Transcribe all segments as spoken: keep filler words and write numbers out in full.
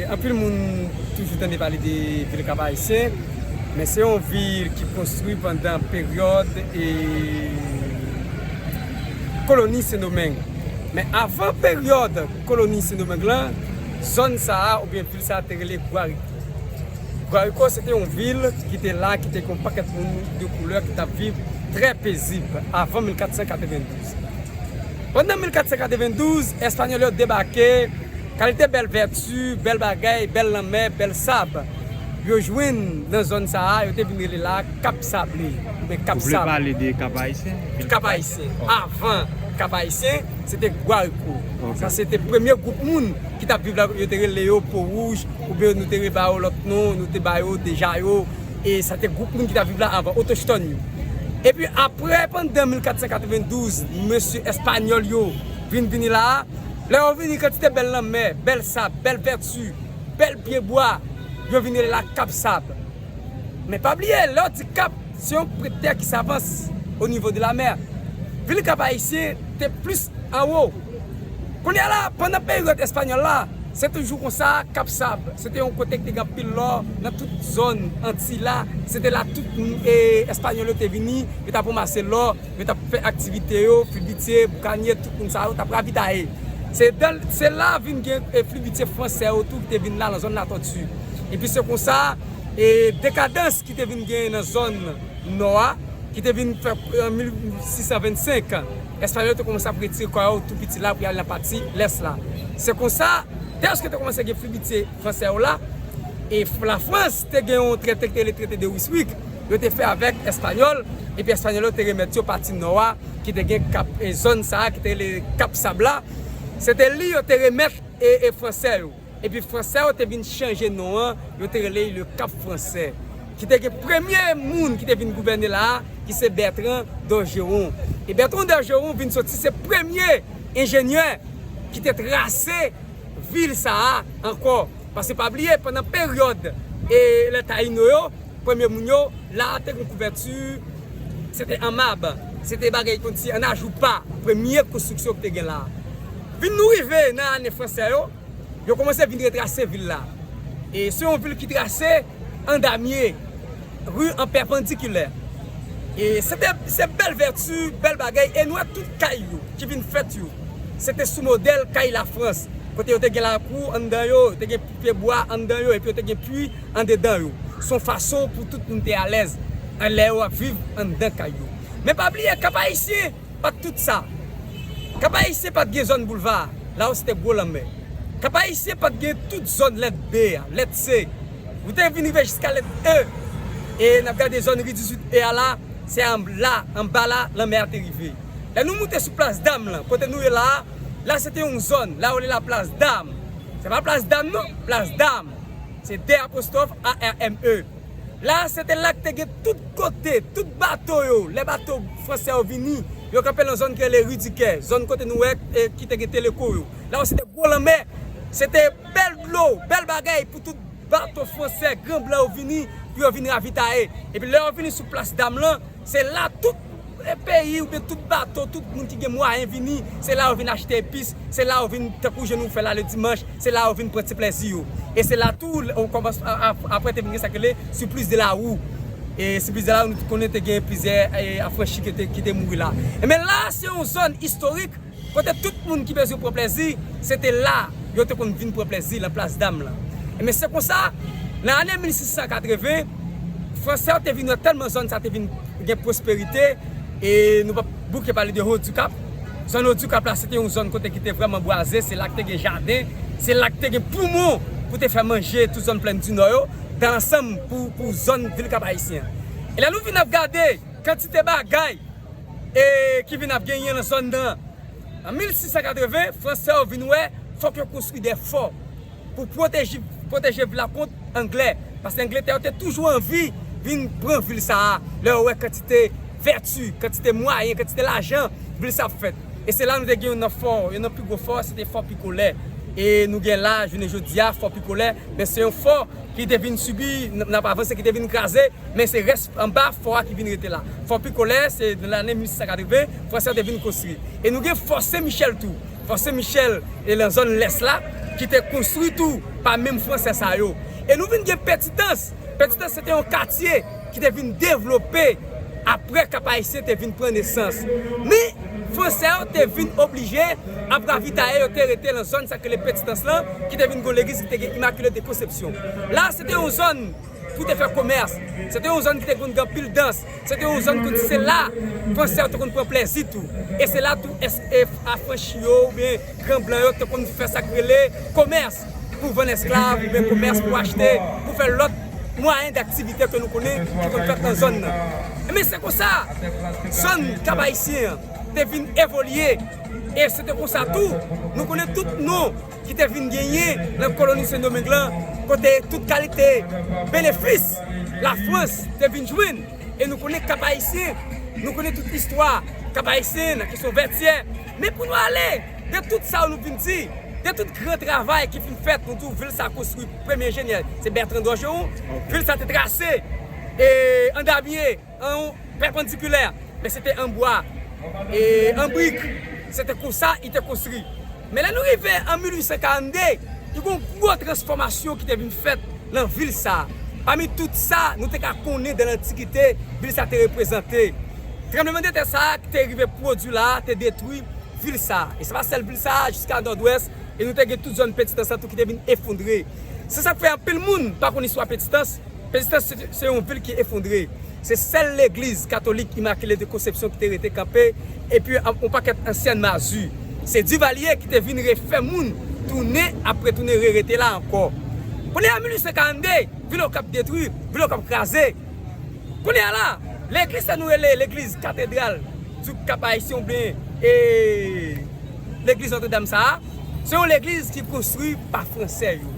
Anpil moun toujou tande pale de vil Kap Ayisyen, men se yon vil ki konstwi pandan peryòd e koloni Sendomeng. Men avan peryòd koloni Sendomeng lan, zòn sa a oubyen vil sa a te rele Guarico. Guarico se te yon vil ki te la, ki te gen yon pakèt moun de koulè ki t ap viv trè pezib avan mil kat san katrevendouz. Pandan mil kat san katrevendouz, Espanyòl yo debake, kalite bèl vèti, bèl bagay, bèl lanmè, bèl sab. Yo jwenn nan zòn sa a, yo te vin rele la Cap Sablé, oubyen Kap Sab. Ou vle pale de Kap Ayisyen? Kap Ayisyen. Avan Kap Ayisyen, se te Guarico. Sa se te premye gwoup moun ki t ap viv la, yo te rele yo Po Wouj, oubyen nou te reba yo lòt non, nou te ba yo deja yo. E sa te gwoup moun ki t ap viv la avan, otochtòn yo. Epi apre, pandan mil kat san katrevendouz, mesye espanyòl yo vin vini la a. Lè yo vini, kantite bèl lanmè, bèl sab, bèl vèti, bèl pyebwa, yo vin rele la Kap Sab. Men pa bliye, lè w di kap, se yon tè ki savanse o nivo de la mè. Vil Kap Ayisyen te plis anwo. Kounye a la, pandan peryòd espanyòl la, se toujou konsa, Kap Sab, se te yon kote ki te gen anpil lò nan tout zòn Antiy la. Se te la tout, e, espanyòl yo te vini, yo t ap ranmase lò, yo t ap fè aktivite yo, flibitye, boukanye, tout moun sa yo t ap ravitaye. Se dan, se la vin gen, e, flibitye fransè yo tou ki te vin la nan zòn Latòti. Epi se konsa, e, dekadans ki te vin gen nan zòn nò a, ki te vin fè, e, an mil sis san vennsenk, espanyòl yo te kòmanse ap retire kò yo tou piti la pou y al nan pati lès la. Se konsa, dèske te kòmanse gen flibitye fransè yo la, e Lafrans te gen yon trete ki te rele trete de Ryswick, yo te fè avèk espanyòl, epi espanyòl yo te remèt yo pati nò a, ki te gen kap, e zòn sa a, ki te rele Kap Sab la, se te li yo te remèt e, e fransè yo. Epi fransè yo te vin chanje non an, yo te rele l le Cap Français. Ki te gen premye moun ki te vin gouvène la a, ki se Bertrand d'Orgeron. E Bertrand d'Orgeron vin soti, se premye enjenyè ki te trase vil sa a ankò. Paske pa bliye, pandan peryòd e lè Tayino yo, premye moun yo, la a te gen kouvèti, se te an mab, se te bagay konn si an ajoupa, premye konstriksyon ki te gen la a. Vin nou rive nan ane fransè yo, yo kòmanse vin retrase vil la. E se yon vil ki trase an damye, ri an pèpandikilè. E se te, se bèl vèti, bèl bagay, e nou wè tout kay yo ki vin fèt yo, se te sou modèl kay Lafrans, kote yo te gen lakou anndan yo, yo te gen pyebwa anndan yo, epi yo te gen pwi andedan yo. Se yon fason pou tout moun te alèz lè yo ap viv anndan kay yo. Men pa bliye, Kap Ayisyen pa t tout sa. Kap Ayisyen pa t gen zòn boulva, la yo se te gwo lanmè. Kap Ayisyen pa t gen tout zòn lèt B a, lèt C. Ou te vin rive jiska lèt E. E n ap gade zòn ri dizuit E a la, se anla, anba la, lanmè a te rive. Lè nou moute sou Plas Dam lan, kote nou ye la a, la se te yon zòn, la yo rele la Plas Dam. Se pa Plas Dam non, Plas Dam. Se D apostwòf A R M E. La, se te la k te gen tout kote, tout bato yo. Lè bato fransè yo vini, yo kanpe nan zòn ki rele Ri di Kè, zòn kote nou wè, e, ki te gen Teleko yo. La, se te gwo lanmè, se te bèl dlo, bèl bagay pou tout bato fransè, gran blan yo vini, pou yo vin ravitaye. Epi lè yo vini sou Plas Dam lan, se la tout, e, peyi oubyen tout bato, tout moun ki gen mwayen vini, se la yo vin achte epis, se la yo vin, tankou jan nou fè la le dimanch, se la yo vin pran ti plèzi yo. E se la tou, ou kòmanse, a, a, apre te vin gen sa k rele Supplice de la Roue. E Supplice de la Roue, nou tout konnen te gen plizyè, e, afranchi ki te, ki te mouri la. Enben la, se yon zòn istorik, kote tout moun ki bezwen pran plèzi, se te la yo te konn vin pran plèzi, nan Plas Dam lan. Enben se konsa, nan ane mil sis san katreven, fransè yo te vin wè tèlman zòn sa te vin gen pwosperite, e nou p ap bouke pale de Haut du Cap. Zòn Haut du Cap la, se te yon zòn kote ki te vrèman bwaze, se la k te gen jaden, se la k te gen poumon pou te fè manje tout zòn Plèn di Nò yo, dan lansanm pou, pou zòn vil Kap Ayisyen. E lè nou vin ap gade kantite bagay, e, ki vin ap genyen nan zòn nan, an mil sis san katreven, fransè yo vin wè fòk yo konstwi de fò pou pwoteje, pwoteje vil la kont anglè. Paske Angletè yo te toujou anvi vin pran vil sa a, lè yo wè kantite vèti, kantite mwayen, kantite lajan vil sa ap fèt. E se la nou te gen youn nan fò, youn nan pi gwo fò, se te Fò Pikolè. E nou gen la, jounen jodi a, Fò Pikolè, men se yon fò ki te vin sibi, n, n ap avanse, ki te vin kraze, men se rès anba fò a ki vin rete la. Fò Pikolè, se nan lane mil sis san katreven, fransè yo te vin konstwi. E nou gen Fò Sen Michèl tou. Fò Sen Michèl e nan zòn lès la, ki te konstwi tou pa menm Fransè sa yo. E nou vin gen Petitans. Petitans se te yon katye ki te vin devlope apre Kap Ayisyen te vin pran nesans. Men, Fransè yo te vin oblije ap ravitaye, yo te rete nan zòn sa k rele Petitans lan, ki te vin gon legliz ki te gen Immaculée de Conception. La, se te yon zòn pou te fè komès. Se te yon zòn ki te konn gen anpil dans. Se te yon zòn kote se la Fransè yo te konn pran plezi tou. E se la tou es-, e afranchi yo oubyen gran blan yo te konn fè sa k rele komès pou vann esklav oubyen komès pou achte, pou fè lòt mwayen daktivite ke nou konnen ki konn fèt nan zòn nan. Men se konsa zòn Kap Ayisyen an te vin evolye. E se te konsa tou, nou konnen tout non ki te vin genyen nan koloni Sendomeng lan, kote tout kalite benefis Lafrans te vin jwenn. E nou konnen Kap Ayisyen, nou konnen tout istwa Kap Ayisyen nan kesyon Vètyè. Men pou nou ale, de tout sa nou vin di, de tout gran travay ki fin fèt, nou di w vil sa konstwi premye enjenyè, se Bertrand Dorgeron. Vil sa te trase e an damye, an pèpandikilè, men se te an bwa e an brik. Se te konsa li te konstwi. Men lè nou rive an mil uit san karannde, li gen yon gwo transfòmasyon ki te vin fèt nan vil sa a. Pami tout sa nou te ka konnen de lantikite, vil sa te reprezante. Tranblemanntè sa a ki te rive pwodui la a te detwi vil sa a. E se pa sèl vil sa a, jiska Nòdwès, e nou te gen tout zòn Petitans lan tou ki te vin efondre. Se sa k fè anpil moun pa konn istwa Petitans. Petitans se, se yon vil ki efondre. Se sèl legliz katolik Immaculée de Conception ki te rete kanpe, epi an, yon pakèt ansyen mazi. Se Duvalier ki te vin refè moun tounen, ap retounen rerete la ankò. Kounye a, mil uit san karannde, vil Okap detwi, vil Okap kraze. Kounye a la, legliz sa nou rele legliz katedral di Kap Ayisyen oubyen, e, legliz Nòtredam sa a, se yon legliz ki konstwi pa Fransè yo.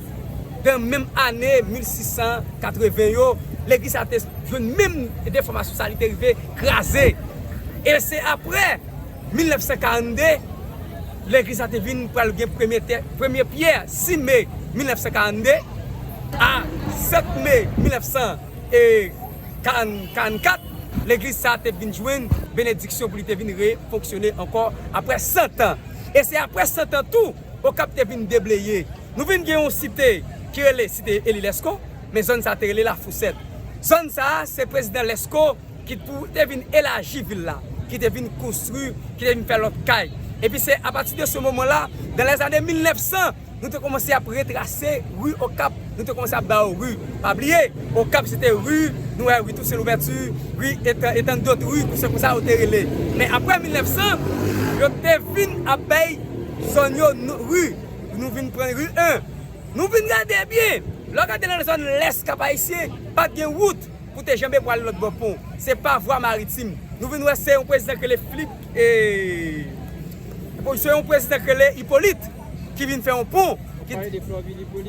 Nan menm ane mil sis san katreven yo, legliz sa te jwenn menm defòmasyon sa, li te rive kraze. E se apre mil nèf san karannde, legliz sa te vin pral gen premye tè, premye pyè, sis me mil nèf san karannde a sèt me mil nèf san e karannkat, legliz sa te vin jwenn benediksyon pou li te vin refonksyone ankò apre san tan. E se apre san tan tou, Okap te vin debleye. Nou vin gen yon site ki rele site Eli Lesko, men zòn sa te rele Lafosèt. Zòn sa a, se prezidan Lesko ki pou te vin elaji vil la, ki te vin konstwi, ki te vin fè lòt kay. Epi se apati de se moman la, dans les années mil nèf san, nou te kòmanse ap retrase ri Okap, nou te kòmanse ap ba yo ri. Pa bliye, Okap se te ri, nou wè ri Toussaint Louverture, ri etan, etan dòt ri, konsa konsa yo te rele. Men apre mil nèf san, yo te vin ap bay zòn yo ri. Nou vin pran ri en. Nou vin gade byen. Lè w gade nan zòn lès Kap Ayisyen, pa t gen wout pou te janbe pou ale lòt bò pon. Se pa vwa maritim. Nou vin wè se yon prezidan ki rele Flip, e, se yon prezidan ki rele Ipolit ki vin fè yon pon.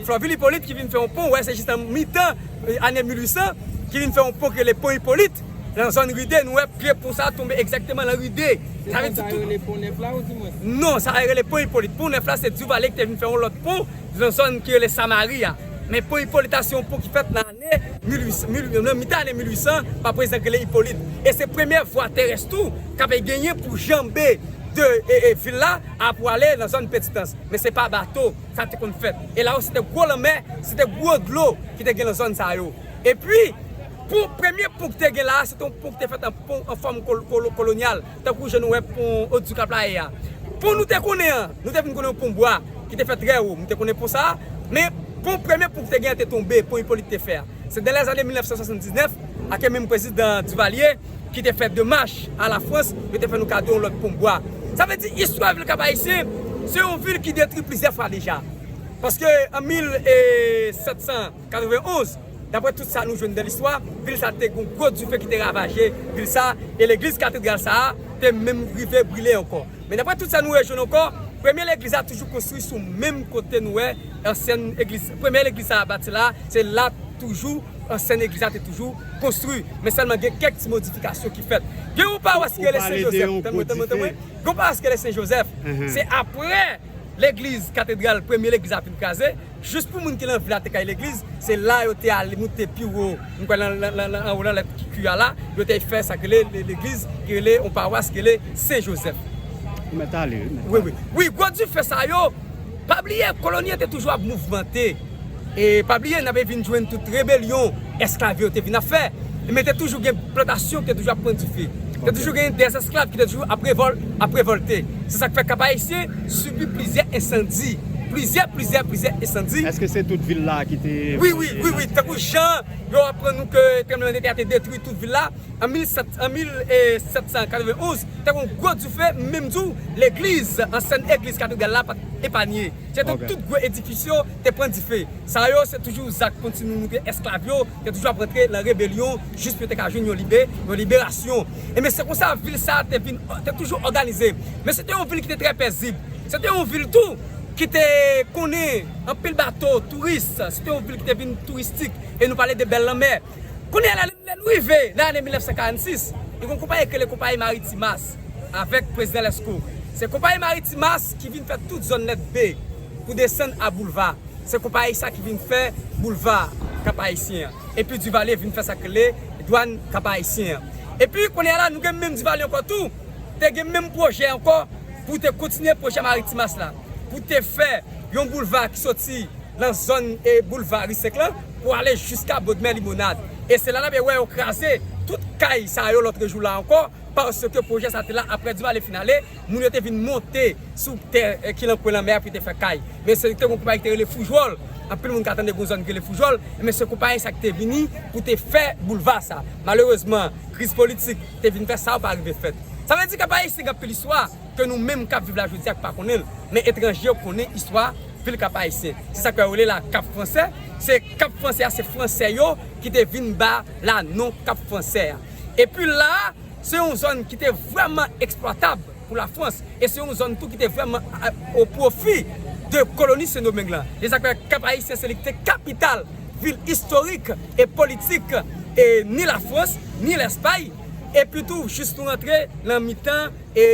Flòvil Ipolit ki vin fè yon pon, wè, se jis nan mitan, e, ane mil uit san, ki vin fè yon pon ki rele Pon Ipolit. Nan zòn Ride, nou wè pye pon sa tonbe egzakteman nan Ride. Sa vle di tout. Non, sa rele Pon Ipolit. Pon Nèf la, se Duvalier ki te vin fè yon lòt pon nan zòn ki rele Samari a. Men Pon Ipolit la, se yon pon ki fèt nan ane mil uit san, mil, nan mitan ane mil uit san, pa prezidan ki rele Ipolit. E se premyè vwa terès tou k ap genyen pou janbe de, e, e, vil la a pou ale nan zòn Petitans. Men se pa bato sa te konn fèt. E la yo, se te gwo lanmè, se te gwo dlo ki te gen nan zòn sa yo. Epi, pon, premye pon ki te gen la a, se te yon pon ki te fèt an pon an fòm kol-, kolo-, kolonyal, tankou jan nou wè pon Odju Kaplaye a. Pon nou te konnen an, nou te vin konnen yon pon bwa ki te fèt trè wo, nou te konnen pon sa a, men pon, premye pon ki te gen an te tonbe, pon Ipolit te fè a. Se dans les années mil nèf san swasanndisnèf, ak menm prezidan Duvalier, ki te fè demach a Lafrans, yo te fè nou kado yon lòt pon bwa. Sa vle di, istwa vil Kap Ayisyen, se yon vil ki detwi plizyè fwa deja. Paske an mil sèt san katrevenonz, daprè tout sa nou jwenn nan listwa, vil sa te gon gwo dife ki te ravaje vil sa, e legliz katedral sa a te menm rive brile ankò. Men daprè tout sa nou rejwenn ankò, premye legliz la toujou konstwi sou menm kote nou wè ansyen legliz. Premye legliz sa a bati la, se la toujou ansyen legliz la te toujou konstwi. Men sèlman gen kèk ti modifikasyon ki fèt. Gen yon pawas ki rele Sen Jozèf. Tann mwen, tann mwen, tann mwen. Gen yon pawas ki rele Sen Jozèf. Se apre legliz katedral, premye legliz la fin kraze, jis pou moun ki nan vil la te kay legliz, se la yo te ale moute pi wo, m kwè nan, nan, nan, nan, anwo nan lèt ki a la, yo te fè sa k rele le-, legliz, ki rele yon pawas ki rele Sen Jozèf. Mèt ale, wi, mèt ale. Wi, wi. Wi, gwo dife sa yo, pa bliye, koloni an te toujou ap mouvmante. E pa bliye, n ap vin jwenn tout rebelyon esklav yo te vin ap fè. Men te toujou gen plantasyon ki te toujou ap pran dife. Te toujou gen dèz esklav ki te toujou ap revòl-, ap revòlte. Se sa k fè Kap Ayisyen sibi plizyè ensandi. Plizyè, plizyè, plizyè ensandi. Èske se tout vil la ki te... Wi, wi, wi, wi. Tankou jan yo aprann nou ke tranblemanntè a te detwi tout vil la, an mil sèt, an mil sèt san katrevenn onz, te gen yon gwo dife, menm di w, legliz, ansyen egliz katedral la pa t epanye. Se te tout gwo edifis yo te pran dife. Sa yo, se toujou zak kontinye montre esklav yo te toujou ap rantre nan rebelyon jis pou yo te ka jwenn yon libe-, yon liberasyon. Ebyen, se konsa vil sa a te vin, te toujou òganize. Men se te yon vil ki te trè pezib. Se te yon vil tou ki te konnen anpil bato, touris. Se te yon vil ki te vin touristik. E nou pale de bèl lanmè. Kounye a la, lè nou rive nan ane mil nèf san karannsis, li gen yon konpayi ki rele Konpayi Maritimas avèk Prezidan Lesko. Se Konpayi Maritimas ki vin fè tout zòn nèt B pou desann a Boulva. Se konpayi sa ki vin fè Boulva Kap Ayisyen an. Epi Divalye vin fè sa k rele dwàn Kap Ayisyen an. Epi kounye a la, nou gen menm Divalye ankò tou, te gen menm pwojè ankò pou te kontinye pwojè Maritimas la, pou te fè yon boulva ki soti nan zòn e boulva Ri Senk lan pou ale jiska Bodmè Limonad. E se la n ap wè yo kraze tout kay sa yo lòt jou la ankò, paske pwojè sa te la, apre Divalye fin ale, moun yo te vin monte sou tè, eh, ki nan kwen lanmè a pou te fè kay. Men se te yon konpayi ki te rele Foujòl. Anpil moun ka tande gon zòn ki rele Foujòl, men se konpayi sa ki te vini pou te fè boulva sa. Malerezman, kriz politik te vin fè sa yo pa rive fèt. Sa vle di Kap Ayisyen gen anpil istwa ke nou menm k ap viv la jodi a k pa konnen l, men etranje yo konnen istwa vil Kap Ayisyen. Se sa k fè yo rele la Kap Fransè. Se Kap Fransè a, se Fransè yo ki te vin ba la non Kap Fransè a. Epi la, se yon zòn ki te vrèman eksplwatab pou Lafrans, e se yon zòn tou ki te vrèman a, o pwofi de koloni Sendomeng lan. E sa k fè Kap Ayisyen se li ki te kapital vil istorik e politik e ni Lafrans, ni Lèspay. Epi tou, jis nou rantre nan mitan e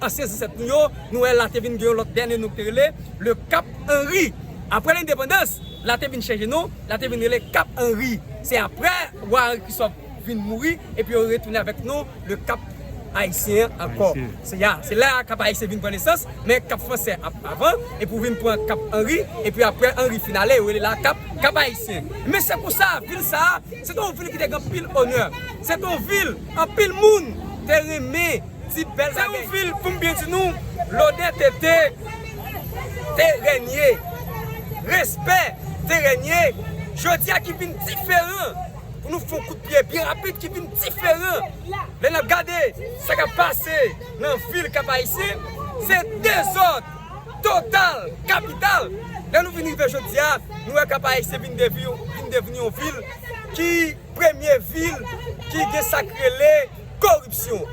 ansyen zansèt nou yo, nou wè la te vin gen yon lòt dènye non ki te rele le Cap Henry. Apre lendepandans, la te vin chanje non, la te vin rele Cap Henry. Se apre wa Henri Christophe vin mouri, epi yo retounen avèk non le Cap Ayisyen ankò. Ayisyen. Se ya, se la Cap Ayisyen vin pran nesans, men Cap Fransè ap avan, epi w vin pran Cap Henry, epi apre Henry fin ale, yo rele la Cap, Cap Ayisyen. Men se konsa, vil sa a, se te yon vil ki te gen anpil onè. Se te yon vil, anpil moun te renmen di bèl bagay. Se yon vil, pou m byen di nou, lonnètete te rènye, respè te rènye. Jodi a ki vin diferan, pou nou fè yon kout pye byen rapid ki vin diferan. Lè n ap gade sa k ap pase nan vil Kap Ayisyen, se dezòd total, kapital. Lè nou vin rive jodi a, nou wè Kap Ayisyen vin devni, vin devni yon vil ki premye vil ki gen sa k rele koripsyon.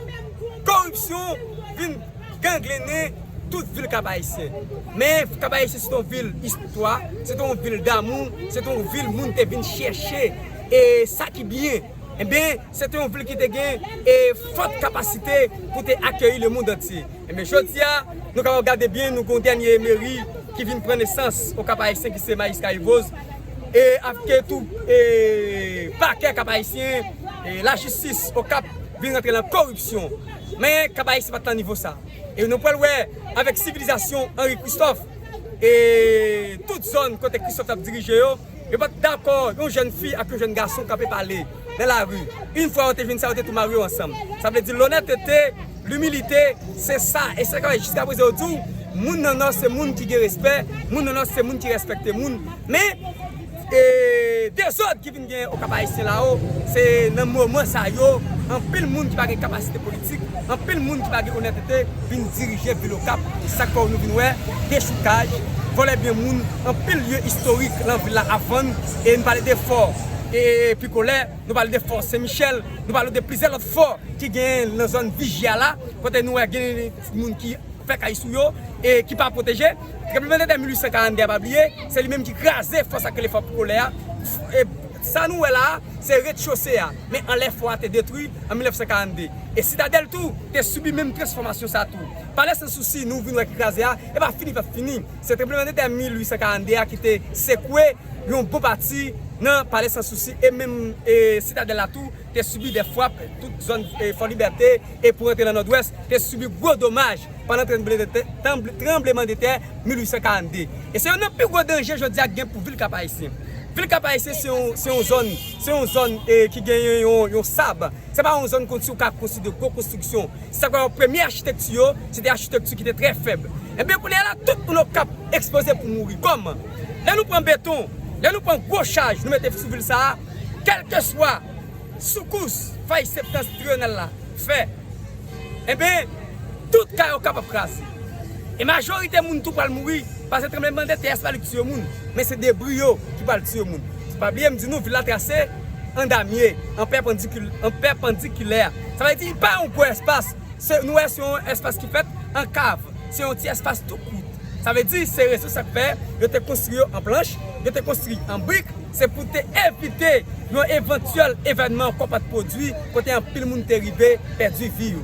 Koripsyon vin gangrennen tout vil Kap Ayisyen. Men Kap Ayisyen se yon vil istwa, se yon vil damou, se yon vil moun te vin chèche e sa ki byen. Ebyen, se te yon vil ki te gen e fòt kapasite pou te akeyi lemonn antye. Ebyen, jodi a, nou kapab gade byen, nou gen yon dènye meri ki vin pran nesans o Kap Ayisyen, ki se Majistra Yves Rose. E avèk tou e pakè Kap Ayisyen, e lajistis o Kap vin rantre nan koripsyon. Men Kap Ayisyen pa t nan nivo sa. E nou pral wè, avèk sivilizasyon Henri Christophe, e tout zòn kote Christophe t ap dirije yo, yo pa t dakò yon jèn fi ak yon jèn gason kanpe pale nan lari. Yon fwa yo te vin sa, yo te tou marye yo ansanm. Sa vle di lonnètete, limilite, se sa. E se sa k fè jiska prezan yo di w, moun nan Nò se moun ki gen respè, moun nan Nò se moun ki respekte moun. Men, e dezòd ki vin gen o Kap Ayisyen la o, se nan moman sa yo, anpil moun ki pa gen kapasite politik, anpil moun ki pa gen onètete vin dirije vil Okap. E sa k fè nou vin wè dechoukaj, vòlè byen moun, anpil lye istorik nan vil la ap vann. E nou pale de fò e Pikolè, nou pale de fò Sen Michèl, nou pale de plizyè lòt fò ki genyen nan zòn Vijya la, kote nou wè gen moun ki fè kay sou yo e ki pa pwoteje. Tranblemanntè mil uit san karannde a, pa bliye, se li menm ki kraze fò sa k rele fò Pikolè a. E sa nou wè la a, se rechose a. Men anlè fò a te detwi an mil nèf san karannde. E Sitadèl tou te sibi menm transfòmasyon sa a tou. Palè Sansousi nou vin wè ki kraze a, e pa fini p ap fini. Se tranblemanntè mil uit san karannde a ki te sekwe yon bon pati nan Palè Sansousi e menm e Sitadèl la tou te sibi de frap, tout zòn e Fò Libète e pou rantre nan Nòdwès te sibi gwo domaj pandan tranblemanntè, tranblemanntè mil uit san karannde. E se youn nan pi gwo danje jodi a k gen pou vil Kap Ayisyen. Vil Kap Ayisyen se yon, se yon zòn, se yon zòn e ki genyen yon, yon sab. Se pa yon zòn konsi ou ka konsidere gwo konstriksyon. Se sa k fè premye achitekti yo, se te achitekti ki te trè fèb. Ebyen, kounye a la, tout moun Okap ekspoze pou mouri. Kòman? Lè nou pran beton, lè nou pran gwo chaj, nou mete sou vil sa a, kèlkeswa soukous fay septantriyonal la fè, ebyen, tout kay Okap ap kraze. E majorite moun tou pral mouri, paske tranblemanntè tè a se pa li k tiye moun, men se debri yo ki pral tiye moun. Pa bliye m di nou, vil la trase an damye, an pèpandikil-, an pèpandikilè. Sa vle di, li pa yon gwo espas. Se, nou wè, se yon espas ki fèt an kav. Se yon ti espas tou kout. Sa vle di, se rezon sa k fè yo te konstwi yo an planch, yo te konstwi an brik. Se pou te evite yon evantyèl evènman ankò pa t pwodui, kote anpil moun te rive pèdi vi yo.